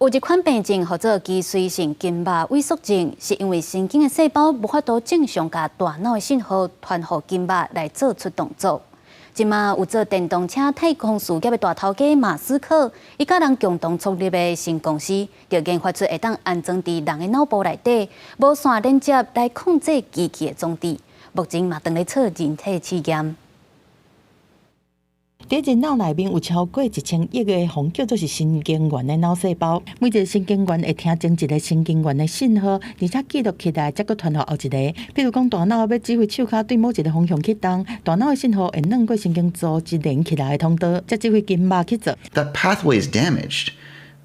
有一款病症號做脊髓性筋肉萎縮症，是因為神經的細胞無法度正常共大腦的信號傳予筋肉來做出動作。這馬有做電動車太空事業的大頭家馬斯克，伊佮人共同創立的新公司，就研發出會當安裝佇人的腦部內底，無線連接來控制機器的裝置。目前嘛正咧做人體試驗。佇人腦內面有超過1000億个予叫做是神經元的腦細胞，每一个神經元會聽前一個神經元的信號，而且記錄起來，才閣傳予後一个。比如講，大腦欲指揮手跤對某一个方向去動，大腦的信號會轉過神經組織連起來的通道，才指揮筋肉去做。 That pathway is damaged,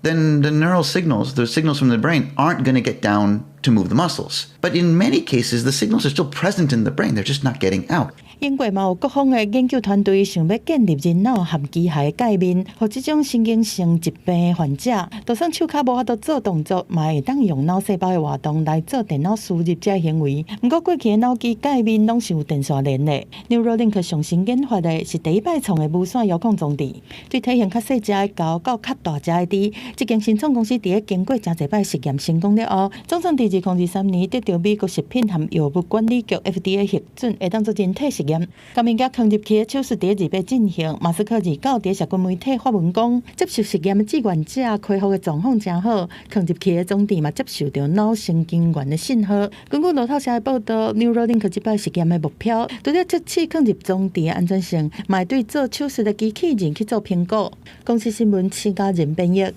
then the neural signals, the signals from the brain, aren't going to get down to move the muscles. But in many cases, the signals are still present in the brain. They're just not getting out. 英國嘛有各方的研究團隊想欲建立人腦和機械的界面，予這種神經性疾病的患者，就算手跤無法度做動作，嘛會當用腦細胞的活動來做電腦輸入這个行為。毋過過去的腦機界面攏是有電線連的，Neuralink 上新研發的是第一擺創的無線遙控裝置，對體型較細隻的猴到較大隻的豬，這間新創公司佇咧經過誠濟擺實驗成功了後，總算佇2023年得著美國食品和藥物管理局 FDA 核准，會當做人體實驗。共物件囥入去的手術佇咧2月進行，馬斯克29佇社群媒體發文講，接受實驗的志願者恢復的狀況誠好，囥入去的裝置嘛接受著腦神經元的信號。根據路透社的報導，Neuralink 這擺實驗的目標，除了測試囥入裝置的安全性，嘛會對做手術的機器人去做評估。公視新聞，施嘉仁編譯。